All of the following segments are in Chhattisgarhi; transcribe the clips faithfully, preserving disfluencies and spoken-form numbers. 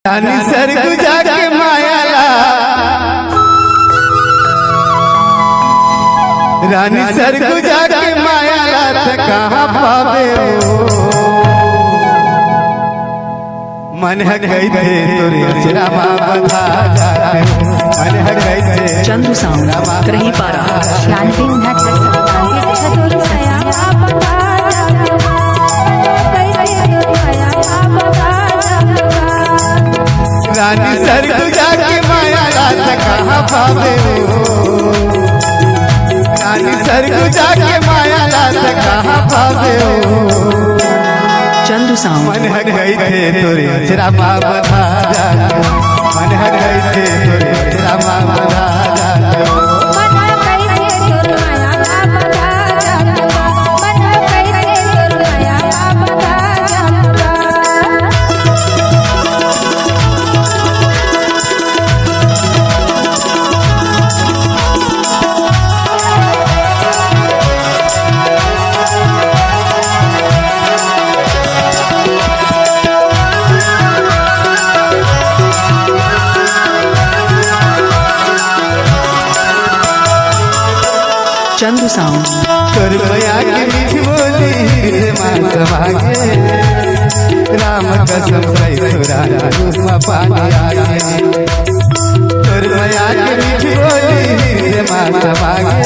रानी सरगुजा के माया ला, रानी सरगुजा के माया ला त कहाँ पाबे हो? मन ह कहिथे तोरे अचरा मा बंधा जाते हो। मन ह कहिथे चंदू साउंड, करही पारा। रानी सरगुजा के माया ला त कहाँ पाबे हो? रानी सरगुजा के माया ला त कहाँ पाबे हो? चंदू साउंड। मन ह कहिथे तोरे अचरा मा बंधा जाते हो। मन ह कहिथे तोरे अचरा मा बंधा जाते हो। चंदू साउंड। तोर मया के मीठ बोली हृदय मा समा गे। राम कसम कहिथों रानी मुँह मा पानी आगे। तोर मया के मीठ बोली हृदय मा समा गे।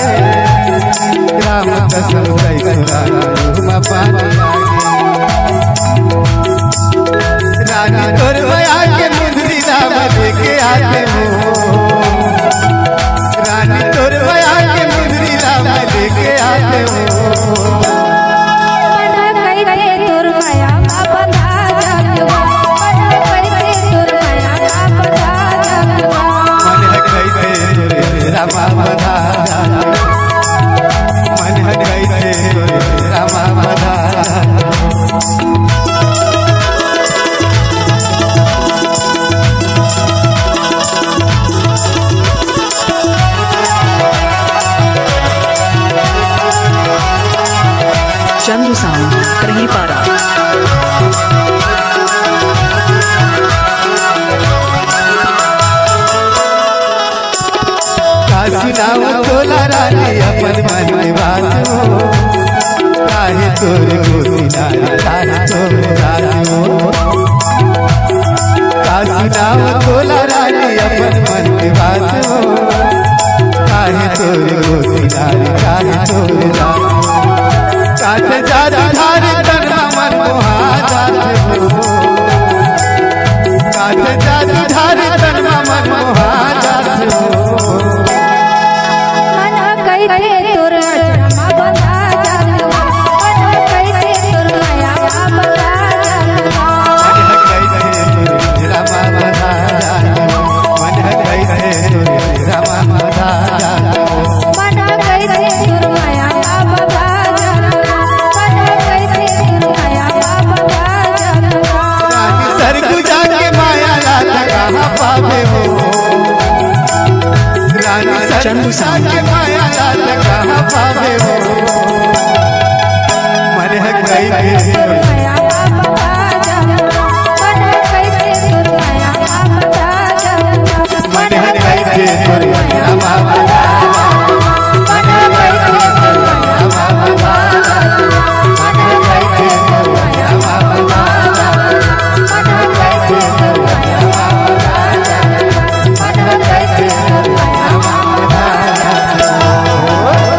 राम कसम कहिथों रानी मुँह मा पानी आगे। रानी तोर मया के मुंदरी ला मैं लेके आते हो। रानी तोर मया के मुंदरी ला मैं लेके आते हो। मन ह कहिथे तोर मया मा बंधा जाते हो। मन ह कहिथे तोर मया मा बंधा जाते हो। मन ह कहिथे तोरे अचरा मा बंधा जाते हो। मन ह कहिथे तोरे अचरा मा बंधा जाते हो। चंदू साउंड, करही पारा। का सुनावं तोला रानी अपन मन के बात हो, काहे तोर गोदी नारी, काहे तोर राज हो। का सुनावं तोला रानी अपन मन के बात हो, काहे तोर गोदी नारी, काहे तोर राज हो। काट जात धार तन मा मन मोहा जात हो। काट जात धार तन मा मन मोहा जात हो। मन ह कहिथे तोर अचरा मा बंधा जात हो। मन ह कहिथे तोर मया मा बंधा जात हो। मन ह कहिथे तोर अचरा मा बंधा जात हो। मन ह कहिथे तोर अचरा मा बंधा जात हो। मन ह कहिथे तोर मया मा बंधा जात हो। मन ह कहिथे तोर मया मा बंधा जात हो। रानी सरगुजा के माया ला त कहाँ पाबे हो? रानी चंदू सरगुजा साहब। के माया ला त